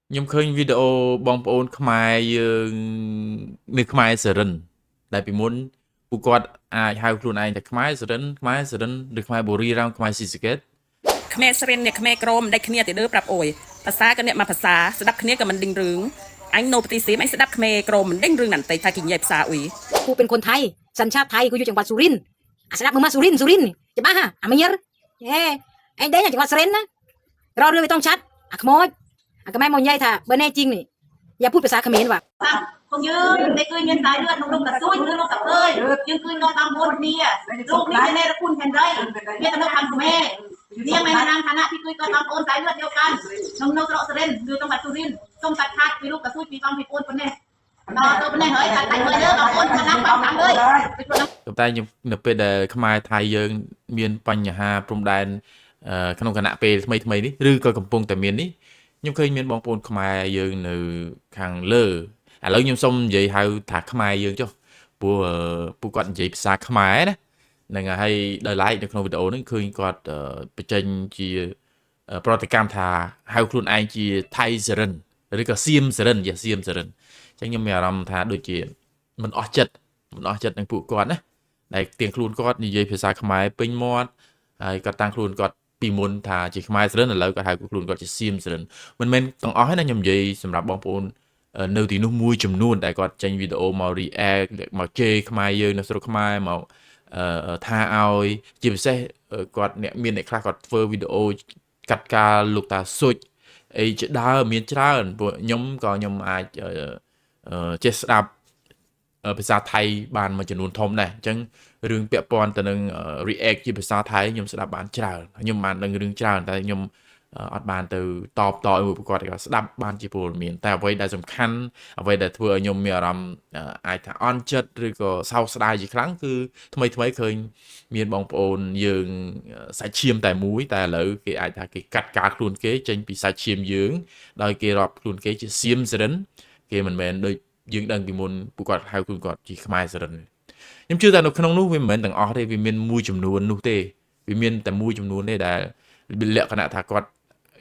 ខ្ញុំឃើញវីដេអូបងប្អូនខ្មែរយើងនៅខ្មែរសរិនដែលពីមុនពួកគាត់អាចហៅខ្លួនឯងថាខ្មែរសរិនខ្មែរសរិនឬខ្មែរបុរីរ៉ាមខ្មែរស៊ីសកេត ខ្មែរស្រិនអ្នកខ្មែរក្រមមិនដេចគ្នាទេដឺប្រាប់អូយភាសាក៏អ្នកមកភាសាស្ដាប់គ្នាក៏មិនដេញរឿងអញនៅប្រទេសសៀមអញស្ដាប់ខ្មែរក្រមមិនដេញរឿងណាន់តិចថាគេនិយាយភាសាអ៊ុយ กูเป็นคนไทยสัญชาติไทยกูอยู่จังหวัดสุรินทร์อ่ะสดับมึงมาสุรินทร์สุรินทร์จะบ้าฮะอ่ะไม่เยอะเอ้ไอ้เด้งจังหวัดสุรินทร์นะรอเรือไม่ต้องชัดอ่ะขโมยอ่ะก็แม่มองใหญ่ท่าเบอร์แน่จริงนี่อย่าพูดภาษาเขมรว่ะ ของยืนในคืนเงินสายเลือดนุ่มๆกับซุยเลือดกับเอ้ยยืนคืนนอนตามบนเนี่ยลูกนี่แน่ๆคุณแทนไรเนี่ยตะนทำคุณแม่เนี่ยแม่นางฐานะที่คุยก็ตามโอนสายเลือดเดียวกันน้องนกเสรนอยู่จังหวัดสุรินทร์ส้มตัดขาดมีลูกกับซุยปีบางปีโอนคนแน่ต่อตัวเป็นแน่เฮ้ยตัดตัดเลยเด้อเอาโอนมานั่งเป่าตังเลย ប៉ុន្តែខ្ញុំនៅពេលដែលខ្មែរថៃយើងមានបញ្ហាព្រំដែនក្នុងគណៈពេលថ្មីថ្មីនេះឬក៏កំពុងតែមាននេះខ្ញុំឃើញមានបងប្អូនខ្មែរយើងនៅខាងលើឥឡូវខ្ញុំសូមនិយាយហៅថាខ្មែរយើងចុះព្រោះពួកគាត់និយាយភាសាខ្មែរណាហ្នឹងហើយដោយឡែកនៅក្នុងវីដេអូហ្នឹងឃើញគាត់បញ្ចេញជាប្រតិកម្មថាហៅខ្លួនឯងជាថៃសរិនឬក៏សៀមសរិនយ៉ាសៀមសរិនអញ្ចឹងខ្ញុំមានអារម្មណ៍ថាដូចជាមិនអស់ចិត្តមិនអស់ចិត្តនឹងពួកគាត់ណាដែលទៀងខ្លួនគាត់និយាយភាសាខ្មែរពេញមាត់ហើយគាត់តាំងខ្លួនគាត់ពីមុនថាជាខ្មែរសរិនឥឡូវគាត់ហៅខ្លួនគាត់ជាសៀមសរិនមិនមែនទាំងអស់ទេណាខ្ញុំនិយាយសម្រាប់បងប្អូននៅទីនោះមួយចំនួនដែលគាត់ចេញវីដេអូមក react មកជេរខ្មែរយើងនៅស្រុកខ្មែរមកថាឲ្យជាពិសេសគាត់អ្នកមានអ្នកខ្លះគាត់ធ្វើវីដេអូកាត់ការលោកតាសុចអីជាដើមមានច្រើនព្រោះខ្ញុំក៏ខ្ញុំអាចចេះស្ដាប់ភាសាថៃបានមួយចំនួនធំដែរអញ្ចឹងរឿងពាក់ព័ន្ធទៅនឹង react ជាភាសាថៃខ្ញុំស្ដាប់បានច្រើនខ្ញុំបានដឹងរឿងច្រើនតែខ្ញុំអត់បានទៅតបតឲ្យមួយប្រកបគាត់ស្ដាប់បានជាពលមានតែអ្វីដែលសំខាន់អ្វីដែលធ្វើឲ្យខ្ញុំមានអារម្មណ៍អាចថាអន់ចិត្តឬក៏សោកស្ដាយជាខ្លាំងគឺថ្មីថ្មីឃើញមានបងប្អូនយើងសាច់ឈាមតែមួយតែឥឡូវគេអាចថាគេកាត់ការខ្លួនគេចេញពីសាច់ឈាមយើងដោយគេរាប់ខ្លួនគេជាសៀមសរិនគេមិនមែនដូចយើងដឹងពីមុនពួកគាត់ហៅខ្លួនគាត់ជាខ្មែរសរិនខ្ញុំជឿថានៅក្នុងនោះវាមិនមែនទាំងអស់ទេវាមានមួយចំនួននោះទេវាមានតែមួយចំនួនទេដែលលក្ខណៈថាគាត់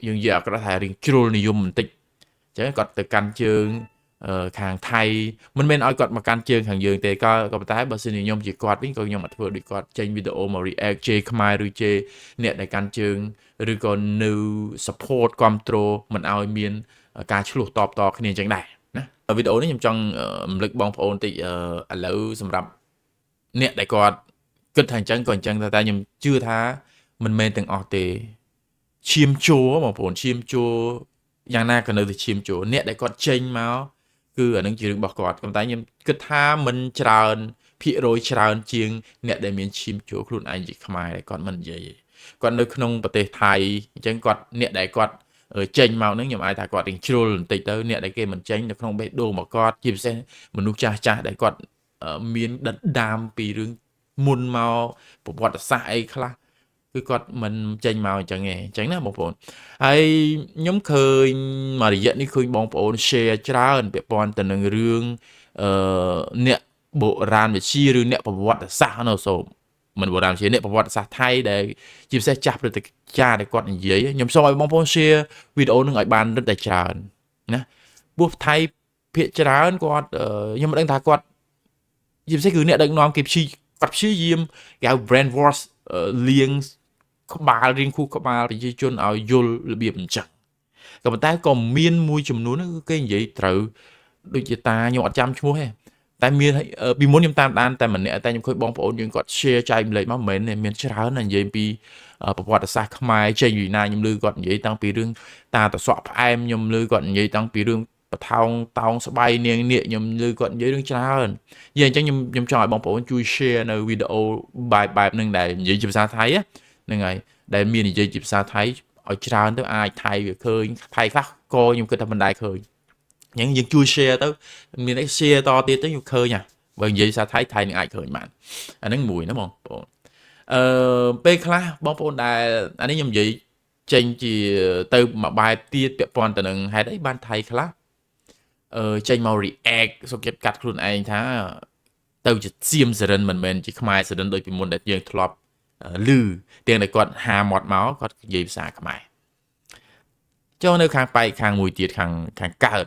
យើងនិយាយអក្រក់ថារៀងជ្រុលនិយមបន្តិចអញ្ចឹងគាត់ទៅកាន់ជើងខាងថៃមិនមែនឲ្យគាត់មកកាន់ជើងខាងយើងទេក៏ក៏ប៉ុន្តែបើសិនជាខ្ញុំជាគាត់វិញក៏ខ្ញុំអត់ធ្វើដូចគាត់ចេញវីដេអូមក react ជេរខ្មែរឬជេរអ្នកដែលកាន់ជើងឬក៏នៅ support គ្រប់គ្រងមិនឲ្យមានការឆ្លោះតបតគ្នាអញ្ចឹងដែរណាវីដេអូនេះខ្ញុំចង់រំលឹកបងប្អូនតិចឥឡូវសម្រាប់អ្នកដែលគាត់គិតថាអញ្ចឹងក៏អញ្ចឹងតែខ្ញុំជឿថាមិនមែនទាំងអស់ទេឈាមជោបងប្អូនឈាមជោយ៉ាងណាក៏នៅតែឈាមជោអ្នកដែលគាត់ចេញមកគឺអានឹងជារឿងរបស់គាត់ប៉ុន្តែខ្ញុំគិតថាមិនច្រើនភាគរយច្រើនជាងអ្នកដែលមានឈាមជោខ្លួនឯងជាខ្មែរដែលគាត់មិននិយាយគាត់នៅក្នុងប្រទេសថៃអញ្ចឹងគាត់អ្នកដែលគាត់ចេញមកហ្នឹងខ្ញុំអាចថាគាត់រៀងជ្រុលបន្តិចទៅអ្នកដែលគេមិនចេញនៅក្នុងបេះដូងរបស់គាត់ជាពិសេសមនុស្សចាស់ចាស់ដែលគាត់មានដណ្ដើមពីរឿងមុនមកប្រវត្តិសាស្ត្រអីខ្លះគឺគាត់មិនចេញមកអញ្ចឹងឯងអញ្ចឹងណាបងប្អូនហើយខ្ញុំឃើញមួយរយៈនេះឃើញបងប្អូន share ច្រើនពាក់ព័ន្ធទៅនឹងរឿងអឺអ្នកបុរាណវិទ្យាឬអ្នកប្រវត្តិសាស្ត្រនៅសូមមិនបុរាណវិទ្យាអ្នកប្រវត្តិសាស្ត្រថៃដែលជាពិសេសចាស់ព្រឹត្តិការណ៍ដែលគាត់និយាយខ្ញុំសូមឲ្យបងប្អូន share វីដេអូនឹងឲ្យបានរឹតតែច្រើនណាព្រោះថៃភាគច្រើនគាត់ខ្ញុំមិនដឹងថាគាត់ជាពិសេសគឺអ្នកដឹកនាំគេព្យាគាត់ព្យាយាមគេហៅ brain wash លៀងក្បាលរៀងខួរក្បាលប្រជាជនឲ្យយល់របៀបអញ្ចឹងក៏ប៉ុន្តែក៏មានមួយចំនួនគឺគេនិយាយត្រូវដូចជាតាខ្ញុំអត់ចាំឈ្មោះទេតែមានពីមុនខ្ញុំតាមដានតែម្នាក់តែខ្ញុំឃើញបងប្អូនយើងគាត់ share ចែកម្លែកមកមិនមែនមានច្រើនណានិយាយពីប្រវត្តិសាស្ត្រខ្មែរចេញពីណាខ្ញុំឮគាត់និយាយតាំងពីរឿងតាតសក់ផ្អែមខ្ញុំឮគាត់និយាយតាំងពីរឿងបថោងតោងស្បៃនាងនាគខ្ញុំឮគាត់និយាយរឿងច្រើននិយាយអញ្ចឹងខ្ញុំខ្ញុំចង់ឲ្យបងប្អូនជួយ share នៅវីដេអូបែបបែបហ្នឹងដែលនិយាយជាភាសាថៃហ្នឹងហើយដែលមាននិយាយជាភាសាថៃឲ្យច្រើនទៅអាចថៃវាឃើញថៃខ្លះក៏ខ្ញុំគិតថាមិនដែរឃើញអញ្ចឹងយើងជួយ share ទៅមានអី share តទៀតទៅខ្ញុំឃើញហ่ะបើនិយាយភាសាថៃថៃនឹងអាចឃើញបានអាហ្នឹងមួយណាបងប្អូនអឺពេលខ្លះបងប្អូនដែលអានេះខ្ញុំនិយាយចេញជាទៅមួយបែបទៀតពាក់ព័ន្ធទៅនឹងហេតុអីបានថៃខ្លះអឺចេញមក react សុខចិត្តកាត់ខ្លួនឯងថាទៅជាសៀមសរិនមិនមែនជាខ្មែរសរិនដូចពីមុនដែលយើងធ្លាប់ឮទាំងតែគាត់ហាមាត់មកគាត់និយាយភាសាខ្មែរ ចុះនៅខាងប៉ែកខាងមួយទៀតខាងខាងកើត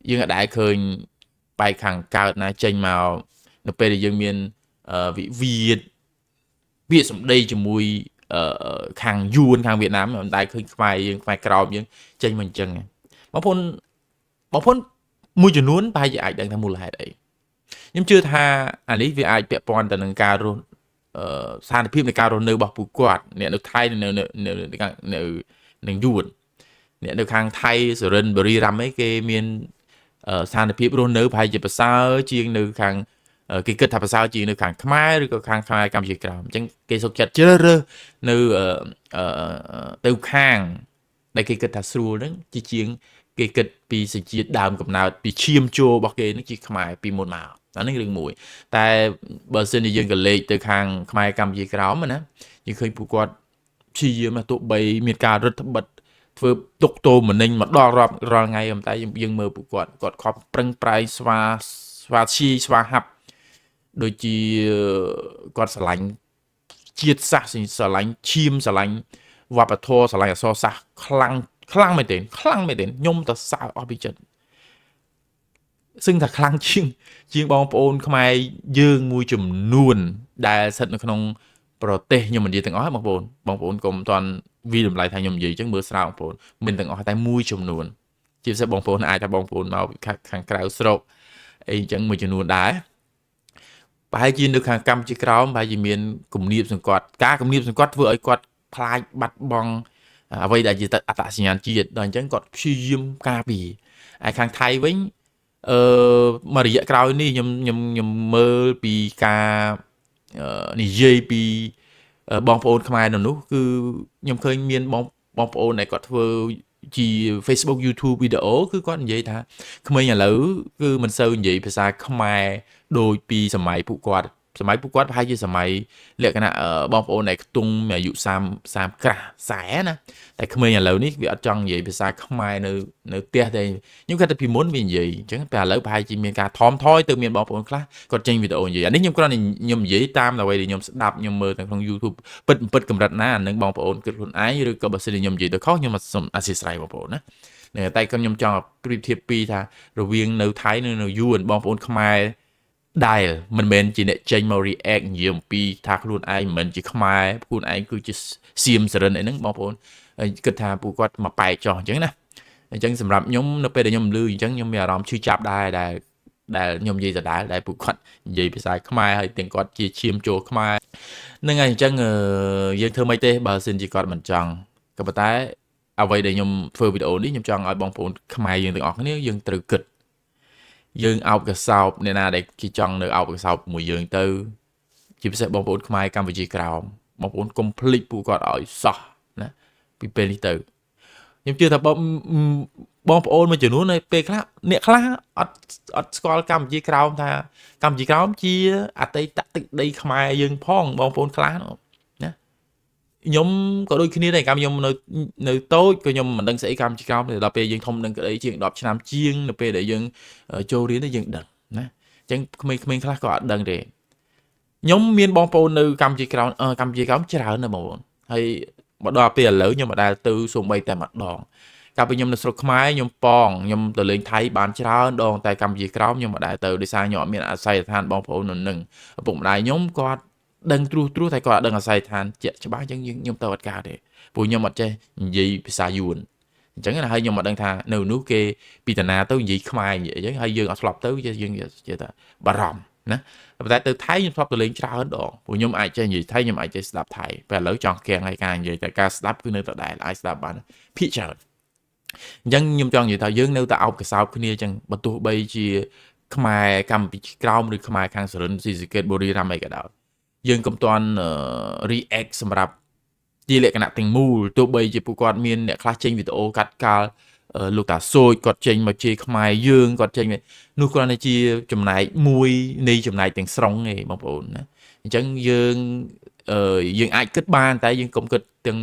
យើងអាចដែលឃើញប៉ែកខាងកើតណាចេញមកនៅពេលដែលយើងមានវិវាទពាក្យសម្ដីជាមួយខាងយួនខាងវៀតណាមមិនដែលឃើញខ្មែរយើងខ្មែរក្រោមយើងចេញមកអញ្ចឹងបងប្អូនបងប្អូនមួយចំនួនប្រហែលជាអាចដឹងថាមូលហេតុអីខ្ញុំជឿថាអានេះវាអាចពាក់ព័ន្ធទៅនឹងការរស់ស្ថានភាពនៃការរស់នៅរបស់ពួកគាត់អ្នកនៅថៃនៅនៅនៅនៅនឹងយួនអ្នកនៅខាងថៃសុរិនបូរីរ៉ាំអីគេមានស្ថានភាពរស់នៅប្រហែលជាប្រសើរជាងនៅខាងគេគិតថាប្រសើរជាងនៅខាងខ្មែរឬក៏ខាងខ្មែរកម្ពុជាក្រោមអញ្ចឹងគេសុខចិត្តជ្រើសរើសនៅទៅខាងដែលគេគិតថាស្រួលហ្នឹងជាជាងគេគិតពីសញ្ជាតិដើមកំណើតពីឈាមជោរបស់គេហ្នឹងជាខ្មែរពីមុនមកអានេះរឿងមួយតែបើសិនជាយើងក៏លេខទៅខាងខ្មែរកម្ពុជាក្រោមណាយើងឃើញពួកគាត់ព្យាយាមទោះបីមានការរឹតបន្តឹងធ្វើទុកទោមនិញមកដល់រាប់រាល់ថ្ងៃប៉ុន្តែយើងមើលពួកគាត់គាត់ខំប្រឹងប្រែងស្វាស្វាឈីស្វាហាប់ដូចជាគាត់ស្រឡាញ់ជាតិសាសន៍ស្រឡាញ់ឈាមស្រឡាញ់វប្បធម៌ស្រឡាញ់អក្សរសាស្ត្រខ្លាំងខ្លាំងមែនទែនខ្លាំងមែនទែនខ្ញុំទៅសើអស់ពីចិត្តសឹងថាខ្លាំងជាងជាងបងប្អូនខ្មែរយើងមួយចំនួនដែលស្ថិតនៅក្នុងប្រទេសខ្ញុំមិននិយាយទាំងអស់បងប្អូនបងប្អូនកុំតាន់វិតម្លៃថាខ្ញុំនិយាយអញ្ចឹងមើលស្រាលបងប្អូនមិនទាំងអស់តែមួយចំនួនជាពិសេសបងប្អូនអាចថាបងប្អូនមកខាងក្រៅស្រុកអីអញ្ចឹងមួយចំនួនដែរប្រហែលជានៅខាងកម្ពុជាក្រោមប្រហែលជាមានគំនាបសង្កត់ការគំនាបសង្កត់ធ្វើឲ្យគាត់ខ្លាចបាត់បង់អ្វីដែលជាអត្តសញ្ញាណជាតិដល់អញ្ចឹងគាត់ព្យាយាមការពារឯខាងថៃវិញអឺមួយរយៈក្រោយនេះខ្ញុំខ្ញុំខ្ញុំមើលពីការនិយាយពីបងប្អូនខ្មែរនៅនោះគឺខ្ញុំឃើញមានបងបងប្អូនដែលគាត់ធ្វើជា Facebook YouTube វីដេអូគឺគាត់និយាយថាក្មេងឥឡូវគឺមិនសូវនិយាយភាសាខ្មែរដូចពីសម័យពួកគាត់សម័យពួកគាត់ប្រហែលជាសម័យលក្ខណៈបងប្អូនដែលខ្ទង់អាយុ30 30ក្រាស់40ណាតែក្មេងឥឡូវនេះវាអត់ចង់និយាយភាសាខ្មែរនៅនៅផ្ទះទេខ្ញុំគិតថាពីមុនវានិយាយអញ្ចឹងតែឥឡូវប្រហែលជាមានការថមថយទៅមានបងប្អូនខ្លះគាត់ចេញវីដេអូនិយាយអានេះខ្ញុំគ្រាន់តែខ្ញុំនិយាយតាមអ្វីដែលខ្ញុំស្ដាប់ខ្ញុំមើលនៅក្នុង YouTube ពិតពិតកម្រិតណាអានឹងបងប្អូនគិតខ្លួនឯងឬក៏បើសិនជាខ្ញុំនិយាយទៅខុសខ្ញុំសូមអធិស្ឋានបងប្អូនណាតែខ្ញុំចង់ប្រៀបធៀបពីរថារវាងនៅថៃនិងនៅយួនបងប្អូនខ្មែរដែលមិនមែនជាអ្នកចេញមក react និយាយអំពីថាខ្លួនឯងមិនមែនជាខ្មែរខ្លួនឯងគឺជាសៀមសរិនអីហ្នឹងបងប្អូនគិតថាពួកគាត់មកបែកចោះអញ្ចឹងណាអញ្ចឹងសម្រាប់ខ្ញុំនៅពេលដែលខ្ញុំឮអញ្ចឹងខ្ញុំមានអារម្មណ៍ឈឺចាប់ដែរដែលដែលខ្ញុំនិយាយដដែលដែលពួកគាត់និយាយភាសាខ្មែរហើយទាំងគាត់ជាឈាមចូលខ្មែរហ្នឹងហើយអញ្ចឹងយើងធ្វើម៉េចទេបើសិនជាគាត់មិនចង់ក៏ប៉ុន្តែអ្វីដែលខ្ញុំធ្វើវីដេអូនេះខ្ញុំចង់ឲ្យបងប្អូនខ្មែរយើងទាំងអស់គ្នាយើងត្រូវគិតយើងអោបកសោបអ្នកណាដែលគេចង់នៅអោបកសោបមួយយើងទៅជាពិសេសបងប្អូនខ្មែរកម្ពុជាក្រោមបងប្អូនកុំភ្លេចពួកគាត់ឲ្យសោះណាពីពេលនេះទៅខ្ញុំជឿថាបងបងប្អូនមួយចំនួននៅពេលខ្លះអ្នកខ្លះអត់អត់ស្គាល់កម្ពុជាក្រោមថាកម្ពុជាក្រោមជាអតីតទឹកដីខ្មែរយើងផងបងប្អូនខ្លះណាខ្ញុំក៏ដូចគ្នាដែរកាលខ្ញុំនៅនៅតូចក៏ខ្ញុំមិនដឹងស្អីកម្ពុជាក្រោមទេដល់ពេលយើងធំដឹងក្តីជាង10ឆ្នាំជាងនៅពេលដែលយើងចូលរៀនទៅយើងដឹងណាអញ្ចឹងក្មេងៗខ្លះក៏អត់ដឹងទេខ្ញុំមានបងប្អូននៅកម្ពុជាក្រោមកម្ពុជាក្រោមច្រើនណាស់បងប្អូនហើយមកដល់ពេលឥឡូវខ្ញុំមិនដែលទៅសូម្បីតែម្ដងកាលពីខ្ញុំនៅស្រុកខ្មែរខ្ញុំប៉ងខ្ញុំទៅលេងថៃបានច្រើនដងតែកម្ពុជាក្រោមខ្ញុំមិនដែលទៅដោយសារខ្ញុំអត់មានអាសយដ្ឋានបងប្អូននៅនឹងឪពុកម្ដាយខ្ញុំគាត់ដឹងត្រួសត្រាសតែគាត់អត់ដឹងអាសយដ្ឋានជាក់ច្បាស់អញ្ចឹងខ្ញុំទៅអត់កើតទេព្រោះខ្ញុំអត់ចេះនិយាយភាសាយួនអញ្ចឹងណាហើយខ្ញុំអត់ដឹងថានៅនោះគេពីតាណាទៅនិយាយខ្មែរនិយាយអញ្ចឹងហើយយើងអត់ធ្លាប់ទៅយើងចេះតែបារម្ភណាប៉ុន្តែទៅថៃខ្ញុំធ្លាប់ទៅលេងច្រើនដងព្រោះខ្ញុំអាចចេះនិយាយថៃខ្ញុំអាចចេះស្ដាប់ថៃពេលឥឡូវចង់កៀងហើយការនិយាយតែការស្ដាប់គឺនៅតែដែរអាចស្ដាប់បានភាគច្រើនអញ្ចឹងខ្ញុំចង់និយាយថាយើងនៅតែអោបកសោបគ្នាអញ្ចឹងបើទោះបីជាខ្មែរកម្ពុជាក្រោមឬខ្មែរខាងសរិនស៊ីសកេតបូរីរ៉ាំអីក៏ដោយយើងកុំទាន់ react សម្រាប់ជាលក្ខណៈទាំងមូលទោះបីជាពួកគាត់មានអ្នកខ្លះចេញវីដេអូកាត់កាលលោកតាសូចគាត់ចេញមកជេរខ្មែរយើងគាត់ចេញនោះគ្រាន់តែជាចំណែកមួយនៃចំណែកទាំងស្រុងឯងបងប្អូនណាអញ្ចឹងយើងយើងអាចគិតបានតែយើងកុំគិតទាំង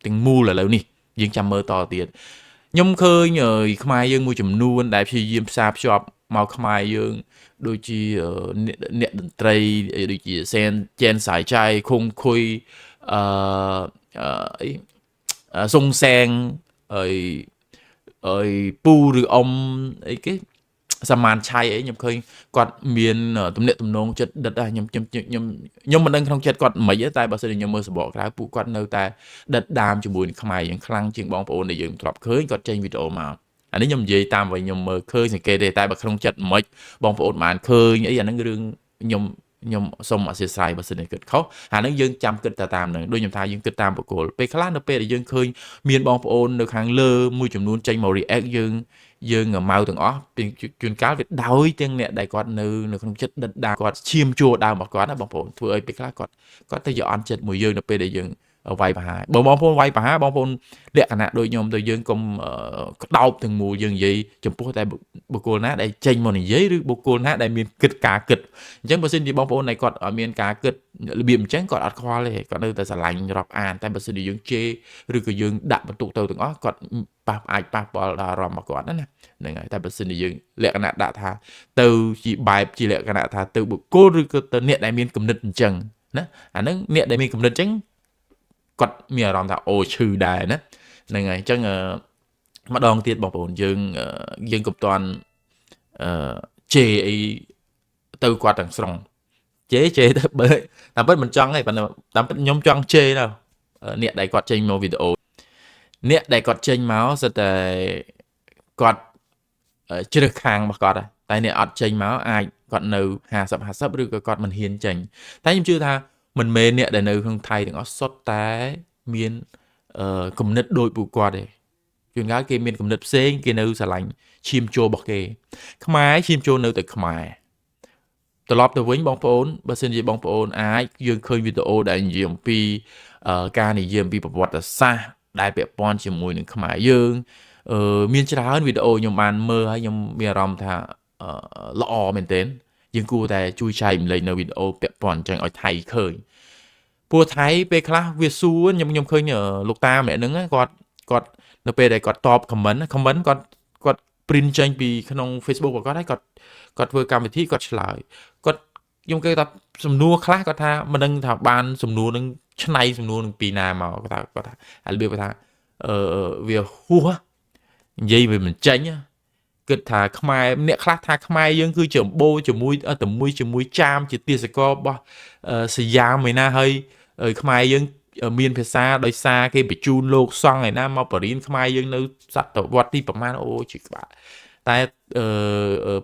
ទាំងមូលឥឡូវនេះយើងចាំមើលតទៀតខ្ញុំឃើញខ្មែរយើងមួយចំនួនដែលព្យាយាមផ្សារភ្ជាប់មកខ្មែរយើងដូចជាអ្នកតន្ត្រីដូចជាសែនចែនសាយចៃខុងខុយអឺអីសុងសែង អីអីពូឬអ៊ំអីគេសមានឆៃអីខ្ញុំឃើញគាត់មានទំនាក់ទំនងចិត្តដិតដែរខ្ញុំខ្ញុំខ្ញុំខ្ញុំមិនដឹងក្នុងចិត្តគាត់មិនទេតែបើសិនជាខ្ញុំមើលសបកក្រៅពួកគាត់នៅតែដិតដាមជាមួយនឹងខ្មែរយ៉ាងខ្លាំងជាងបងប្អូនដែលយើងធ្លាប់ឃើញគាត់ចេញវីដេអូមកអានេះខ្ញុំនិយាយតាមអ្វីខ្ញុំមើលឃើញសង្កេតទេតែបើក្នុងចិត្តមិនបងប្អូនបានឃើញអីអាហ្នឹងរឿងខ្ញុំខ្ញុំសូមអធិស្ឋានបើសិនជាគិតខុសអាហ្នឹងយើងចាំគិតតែតាមហ្នឹងដូចខ្ញុំថាយើងគិតតាមបុគ្គលពេលខ្លះនៅពេលដែលយើងឃើញមានបងប្អូននៅខាងលើមួយចំនួនចេញមក react យើងយើងម៉ៅទាំងអស់ជួនកាលវាដោយទាំងអ្នកដែលគាត់នៅនៅក្នុងចិត្តដិតដាគាត់ឈាមជួរដើមរបស់គាត់ណាបងប្អូនធ្វើឲ្យពេលខ្លះគាត់គាត់ទៅយកអន់ចិត្តមួយយើងនៅពេលដែលយើងវាយប្រហារបើបងប្អូនវាយប្រហារបងប្អូនលក្ខណៈដូចខ្ញុំទៅយើងកុំក្តោបទាំងមូលយើងនិយាយចំពោះតែបុគ្គលណាដែលចេញមកនិយាយឬបុគ្គលណាដែលមានគិតការគិតអញ្ចឹងបើសិនជាបងប្អូនដែលគាត់អត់មានការគិតរបៀបអញ្ចឹងគាត់អត់ខ្វល់ទេគាត់នៅតែស្រឡាញ់រាប់អានតែបើសិនជាយើងជេរឬក៏យើងដាក់បន្ទុកទៅទាំងអស់គាត់ប៉ះអាចប៉ះពាល់ដល់អារម្មណ៍របស់គាត់ណាហ្នឹងហើយតែបើសិនជាយើងលក្ខណៈដាក់ថាទៅជាបែបជាលក្ខណៈថាទៅបុគ្គលឬក៏ទៅអ្នកដែលមានគំនិតអញ្ចឹងណាអាហ្នឹងអ្នកដែលមានគំនិតអញ្ចឹងគាត់មានអារម្មណ៍ថាអូឈឺដែរណាហ្នឹងហើយអញ្ចឹងម្ដងទៀតបងប្អូនយើងយើងកុំតាន់អឺជេរអីទៅគាត់ទាំងស្រុងជេរជេរទៅបើតាមពិតមិនចង់ទេប៉ុន្តែតាមពិតខ្ញុំចង់ជេរដល់អ្នកដែលគាត់ចេញមកវីដេអូអ្នកដែលគាត់ចេញមកសិតតែគាត់ជ្រើសខាងរបស់គាត់តែអ្នកអត់ចេញមកអាចគាត់នៅ50 50ឬក៏គាត់មិនហ៊ានចេញតែខ្ញុំជឿថាមិនមែនអ្នកដែលនៅក្នុងថៃទាំងអស់សុទ្ធតែមានគំនិតដូចពួកគាត់ទេជួនកាលគេមានគំនិតផ្សេងគេនៅស្រឡាញ់ឈាមជោរបស់គេខ្មែរឈាមជោនៅតែខ្មែរត្រឡប់ទៅវិញបងប្អូនបើសិនជាបងប្អូនអាចយើងឃើញវីដេអូដែលនិយាយអំពីការនិយាយអំពីប្រវត្តិសាស្ត្រដែលពាក់ព័ន្ធជាមួយនឹងខ្មែរយើងមានច្រើនវីដេអូខ្ញុំបានមើលហើយខ្ញុំមានអារម្មណ៍ថាល្អមែនទែនយើងគួរតែជួយចែករំលែកនៅវីដេអូពាក់ព័ន្ធអញ្ចឹងឲ្យថៃឃើញពួកថៃពេលខ្លះវាសួរខ្ញុំខ្ញុំឃើញលោកតាម្នាក់ហ្នឹងគាត់គាត់នៅពេលដែលគាត់តប comment comment គាត់គាត់ print ចេញពីក្នុង Facebook របស់គាត់ហើយគាត់គាត់ធ្វើកម្មវិធីគាត់ឆ្លើយគាត់ខ្ញុំគេថាសំណួរខ្លះគាត់ថាមិនដឹងថាបានសំណួរនឹងឆ្នៃសំណួរនឹងពីណាមកគាត់ថាគាត់ថារបៀបគាត់ថាអឺវាហួសនិយាយវាមិនចេញគិតថាខ្មែរអ្នកខ្លះថាខ្មែរយើងគឺជាអំបូរជាមួយតែមួយជាមួយចាមជាទាសកររបស់សយាមឯណាហើយខ្មែរយើងមានភាសាដោយសារគេបញ្ជូនលោកសង្ឃឯណាមកបរៀនខ្មែរយើងនៅសតវត្សទីប្រមាណអូជាក្បាលតែ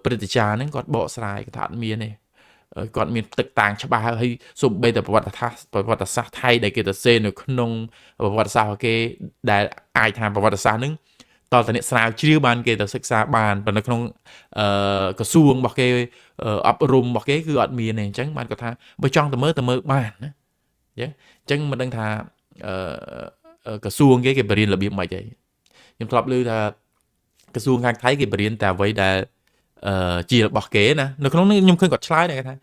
ព្រឹទ្ធាចារ្យហ្នឹងគាត់បកស្រាយគាត់ថាអត់មានទេគាត់មានទឹកតាងច្បាស់ហើយសូម្បីតែប្រវត្តិសាស្ត្រប្រវត្តិសាស្ត្រថៃដែលគេទៅសេនៅក្នុងប្រវត្តិសាស្ត្ររបស់គេដែលអាចថាប្រវត្តិសាស្ត្រហ្នឹងតើតអ្នកស្រាវជ្រាវបានគេទៅសិក្សាបានប៉ុន្តែក្នុងក្រសួងរបស់គេអប់រំរបស់គេគឺអត់មានទេអញ្ចឹងបានគាត់ថាបើចង់ទៅមើលទៅមើលបានណាអញ្ចឹងមិនដឹងថាក្រសួងគេគេបរៀនរបៀបម៉េចទេខ្ញុំធ្លាប់ឮថាក្រសួងខាងថៃគេបរៀនតែអ្វីដែលជារបស់គេណានៅក្នុងនេះខ្ញុំឃើញគាត់ឆ្លើយដែរគាត់ថា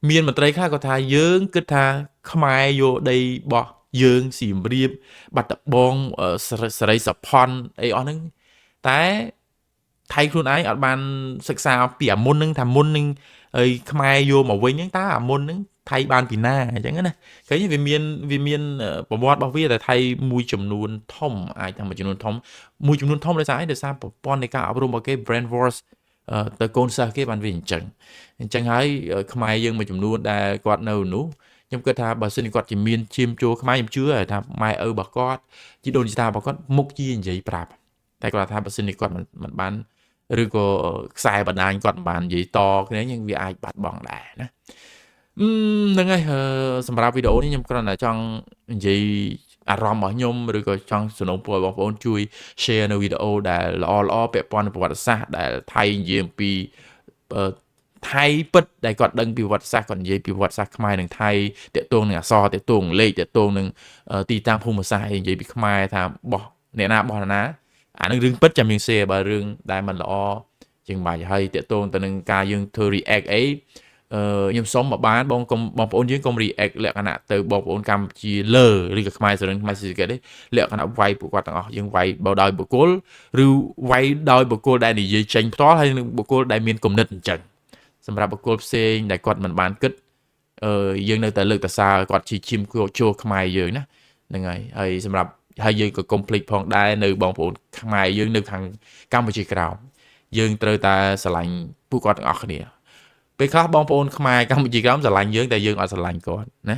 មានមន្ត្រីខ្លះគាត់ថាយើងគិតថាខ្មែរយកដីរបស់យើងសៀមរាបបាត់ដំបងសេរីសុផនអីអស់ហ្នឹងតែថៃខ្លួនឯងអត់បានសិក្សាពីអាមុនហ្នឹងថាមុនហ្នឹងហើយខ្មែរយកមកវិញហ្នឹងតើអាមុនហ្នឹងថៃបានពីណាអញ្ចឹងណាឃើញវាមានវាមានប្រវត្តិរបស់វាតែថៃមួយចំនួនធំអាចថាមួយចំនួនធំមួយចំនួនធំដោយសារអីដោយសារប្រព័ន្ធនៃការអប់រំរបស់គេ brain wash ទៅកូនសិស្សគេបានវាអញ្ចឹងអញ្ចឹងហើយខ្មែរយើងមួយចំនួនដែលគាត់នៅនោះខ្ញុំគិតថាបើសិនជាគាត់ជាមានឈាមជួរខ្មែរខ្ញុំជឿថាម៉ែឪរបស់គាត់ជីដូនជីតារបស់គាត់មុខជានិយាយប្រាប់តែគាត់ថាបើសិនជាគាត់មិនបានឬក៏ខ្សែបណ្ដាញគាត់មិនបាននិយាយតគ្នាយើងវាអាចបាត់បង់ដែរណាហ្នឹងហើយសម្រាប់វីដេអូនេះខ្ញុំគ្រាន់តែចង់និយាយអារម្មណ៍របស់ខ្ញុំឬក៏ចង់សំណូមពរឲ្យបងប្អូនជួយ share នៅវីដេអូដែលល្អល្អពាក់ព័ន្ធនឹងប្រវត្តិសាស្ត្រដែលថៃនិយាយអំពីថៃពិតដែលគាត់ដឹងពីប្រវត្តិសាស្ត្រគាត់និយាយពីប្រវត្តិសាស្ត្រខ្មែរនិងថៃតាក់ទងនឹងអក្សរតាក់ទងលេខតាក់ទងនឹងទីតាំងភូមិសាស្ត្រនិយាយពីខ្មែរថាបោះអ្នកណាបោះអ្នកណាអានឹងរឿងពិតចាំយើង share បើរឿងដែលមិនល្អជាងបាច់ហើយតាក់ទងទៅនឹងការយើងធ្វើ react អីខ្ញុំសុំមកបានបងកុំបងប្អូនយើងកុំ react លក្ខណៈទៅបងប្អូនកម្ពុជាលើឬក៏ខ្មែរសរិនខ្មែរស៊ីសកេតទេលក្ខណៈវាយពួកគាត់ទាំងអស់យើងវាយបើដោយបុគ្គលឬវាយដោយបុគ្គលដែលនិយាយចេញផ្ទាល់ហើយនឹងបុគ្គលដែលមានគំនិតអញ្ចឹងសម្រាប់បុគ្គលផ្សេងដែលគាត់មិនបានគិតយើងនៅតែលើកតសើគាត់ជាឈាមចូលខ្មែរយើងណាហ្នឹងហើយហើយសម្រាប់ ហើយយើងក៏កុំភ្លេចផងដែរនៅបងប្អូនខ្មែរយើងនៅខាងកម្ពុជាក្រោមយើងត្រូវតែស្រឡាញ់ពួកគាត់ទាំងអស់គ្នាពេលខ្លះបងប្អូនខ្មែរកម្ពុជាក្រោមស្រឡាញ់យើងតែយើងអត់ស្រឡាញ់គាត់ណា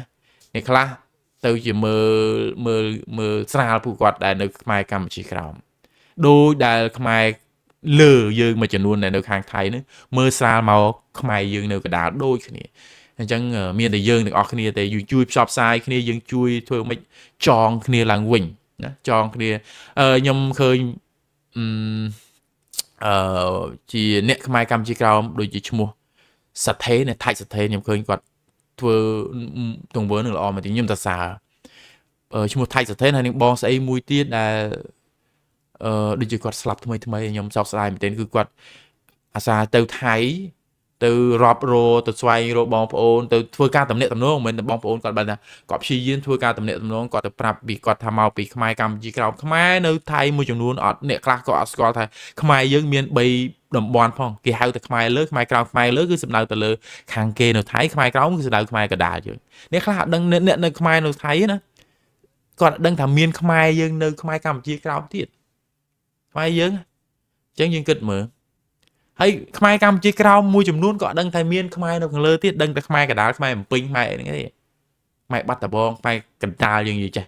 អ្នកខ្លះទៅជាមើលមើលមើលស្រាលពួកគាត់ដែលនៅខ្មែរកម្ពុជាក្រោមដោយដែលខ្មែរលើយើងមួយចំនួនដែលនៅខាងថៃហ្នឹងមើលស្រាលមកខ្មែរយើងនៅកណ្ដាលដូចគ្នាអញ្ចឹងមានតែយើងទាំងអស់គ្នាតែយើងជួយផ្សព្វផ្សាយគ្នាយើងជួយធ្វើម៉េចចងគ្នាឡើងវិញណាចងគ្នាខ្ញុំឃើញអឺជាអ្នកខ្មែរកម្ពុជាក្រោមដូចជាឈ្មោះសថេនៅថៃសថេខ្ញុំឃើញគាត់ធ្វើទង្វើនឹងល្អមែនទេខ្ញុំសរសើរឈ្មោះថៃសថេហើយនឹងបងស្អីមួយទៀតដែលដូចជាគាត់ស្លាប់ថ្មីថ្មីខ្ញុំសោកស្ដាយមែនទែនគឺគាត់អាសាទៅថៃទៅរាប់រទៅស្វែងរកបងប្អូនទៅធ្វើការតំណាក់តំណងមិនមែនបងប្អូនគាត់បានថាគាត់ព្យាយាមធ្វើការតំណាក់តំណងគាត់ទៅប្រាប់ពីគាត់ថាមកពីខ្មែរកម្ពុជាក្រោមខ្មែរនៅថៃមួយចំនួនអត់អ្នកខ្លះក៏អត់ស្គាល់ថាខ្មែរយើងមាន3តំបន់ផងគេហៅតែខ្មែរលើខ្មែរក្រោមខ្មែរលើគឺសំដៅទៅលើខាងគេនៅថៃខ្មែរក្រោមគឺសំដៅខ្មែរកណ្ដាលយើងអ្នកខ្លះអត់ដឹងអ្នកនៅខ្មែរនៅថៃណាគាត់ដឹងថាមានខ្មែរយើងនៅខ្មែរកម្ពុជាក្រោមទៀតខ្មែរយើងអញ្ចឹងយើងគិតមើលហើយខ្មែរកម្ពុជាក្រោមមួយចំនួនក៏អត់ដឹងថាមានខ្មែរនៅខាងលើទៀតដឹងតែខ្មែរកណ្ដាលខ្មែរអំពេញខ្មែរអីហ្នឹងទេខ្មែរបាត់ដំបងខ្មែរកណ្ដាលយើងនិយាយចេះ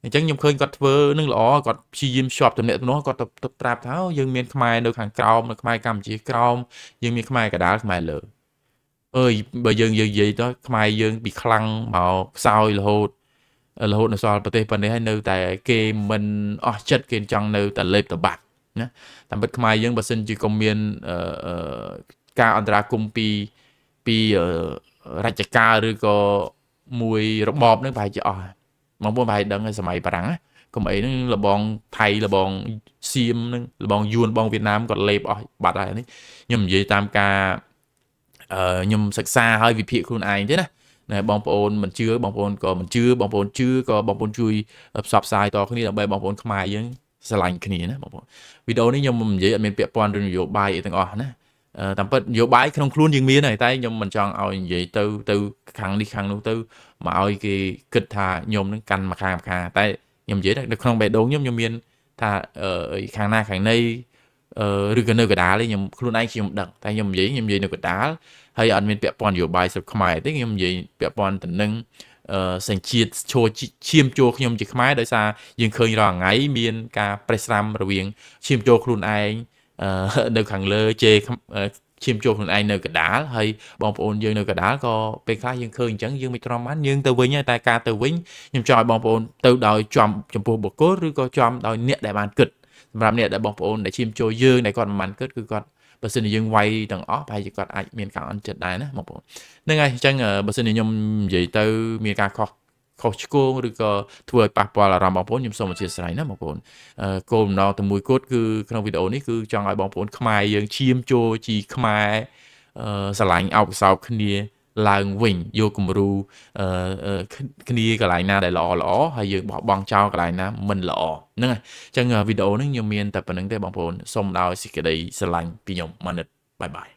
អញ្ចឹងខ្ញុំឃើញគាត់ធ្វើនឹងល្អគាត់ព្យាយាមភ្ជាប់ទំនាក់ទំនងគាត់ទៅប្រាប់ថាយើងមានខ្មែរនៅខាងក្រោមនៅខ្មែរកម្ពុជាក្រោមយើងមានខ្មែរកណ្ដាលខ្មែរលើអើយបើយើងនិយាយទៅខ្មែរយើងពីខ្លាំងមកខ្សោយរហូតនៅសល់ប្រទេសប៉ុណ្នេះហើយនៅតែគេមិនអស់ចិត្តគេចង់នៅតែលេបតបាក់ណាតាមពិតខ្មែរយើងបើសិនជាកុំមានការអន្តរាគមន៍ពីរជ្ជកាលឬក៏មួយរបបហ្នឹងប្រហែលជាអស់បងប្អូនប្រហែលដឹងហើយសម័យបារាំងកុំអីហ្នឹងលបងថៃលបងសៀមហ្នឹងលបងយួនបងវៀតណាមគាត់លេបអស់បាត់ហើយនេះខ្ញុំនិយាយតាមការខ្ញុំសិក្សាហើយវិភាគខ្លួនឯងទេណាណែបងប្អូនមិនជឿបងប្អូនក៏មិនជឿបងប្អូនជឿក៏បងប្អូនជួយផ្សព្វផ្សាយតគ្នាដើម្បីបងប្អូនខ្មែរយើងស្រឡាញ់គ្នាណាបងប្អូនវីដេអូនេះខ្ញុំមិននិយាយអត់មានពាក់ព័ន្ធរឿងនយោបាយអីទាំងអស់ណាតាមពិតនយោបាយក្នុងខ្លួនយើងមានហើយតែខ្ញុំមិនចង់ឲ្យនិយាយទៅខាងនេះខាងនោះទៅមកឲ្យគេគិតថាខ្ញុំនឹងកាន់មួយខាងមួយខាងតែខ្ញុំនិយាយនៅក្នុងបេះដូងខ្ញុំមានថាខាងណាខាងណីឬក៏នៅកណ្ដាលខ្ញុំខ្លួនឯងខ្ញុំដឹងតែខ្ញុំនិយាយនៅកណ្ដាលហើយអត់មានពាក់ព័ន្ធនយោបាយស្រុកខ្មែរទេខ្ញុំនិយាយពាក់ព័ន្ធទៅនឹងសញ្ជាតិឈាមចូលខ្ញុំជាខ្មែរដោយសារយើងឃើញរាល់ថ្ងៃមានការប្រេះស្រាំរវាងឈាមចូលខ្លួនឯងនៅខាងលើជេរឈាមចូលខ្លួនឯងនៅកណ្ដាលហើយបងប្អូនយើងនៅកណ្ដាលក៏ពេលខ្លះយើងឃើញអញ្ចឹងយើងមិនទ្រាំបានយើងទៅវិញតែការទៅវិញខ្ញុំចង់ឲ្យបងប្អូនទៅដោយចំចំពោះបុគ្គលឬក៏ចំដោយអ្នកដែលបានគិតសម្រាប់អ្នកដែលបងប្អូនដែលឈាមចូលយើងដែលគាត់មិនបានគិតគឺគាត់បើសិនជាយើងវាយទាំងអស់ប្រហែលជាគាត់អាចមានការអន់ចិត្តដែរណាបងប្អូនហ្នឹងហើយអញ្ចឹងបើសិនជាខ្ញុំនិយាយទៅមានការខុសឆ្គងឬក៏ធ្វើឲ្យប៉ះពាល់អារម្មណ៍បងប្អូនខ្ញុំសូមអធិស្ឋានណាបងប្អូនគោលបំណងតែមួយគត់គឺក្នុងវីដេអូនេះគឺចង់ឲ្យបងប្អូនខ្មែរយើងឈាមចូលជីខ្មែរស្រឡាញ់អោបសោបគ្នាឡើងវិញយកគំរូគ្នាកន្លែងណាដែលល្អល្អហើយយើងបោះបង់ចោលកន្លែងណាមិនល្អហ្នឹងហើយអញ្ចឹងវីដេអូនេះខ្ញុំមានតែប៉ុណ្្នឹងទេបងប្អូនសូមដោយសេចក្តីស្រឡាញ់ពីខ្ញុំម៉ានិតបាយបាយ